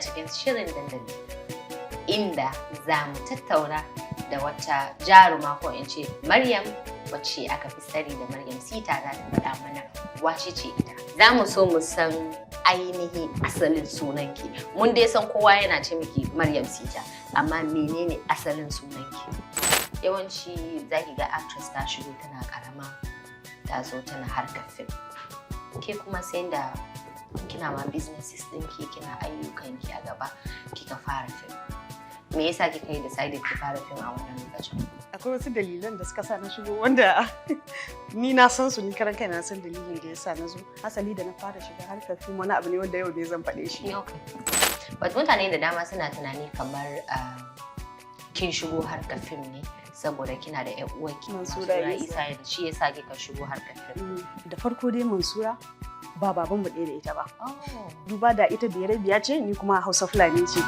cikin shirin dandali, inda za mu tattauna da wata jaruma, ko in ce Maryam, wacce aka fi sani da Maryam Sita. Za ta faɗa mana wace ce ita. Za mu so mu san ainihin asalin sunanki. Mun dai san kowa yana ce miki Maryam Sita, amma menene asalin sunanki? Yawanci za ki ga actress ta shigo tana karama, ta zo tana harkar fim. Ke kuma sai da kina ma businesses ɗinki, kina ayyukanki a gaba, kika fara fim. Me yasa kika yi decided ki fara fim a wannan lokacin? Akwai wasu dalilan da suka sa na shigo wanda ni na san su, ni karan kai na san dalilin da yasa na zo. Asali da na fara shiga harkar fim, wani abu ne wanda yau dai zan faɗe shi. Okay. But mutane da dama suna tunani kamar kin shigo harkar fim ne saboda kina da ƴar uwarki Mansura Isa. Isa, shi yasa kika shigo harkar fim. Da farko dai, Mansura ba baban mu ɗaya da ita ba. Oh. Duba da ita Biyarabiya ce, ni kuma Hausa Fulani ce.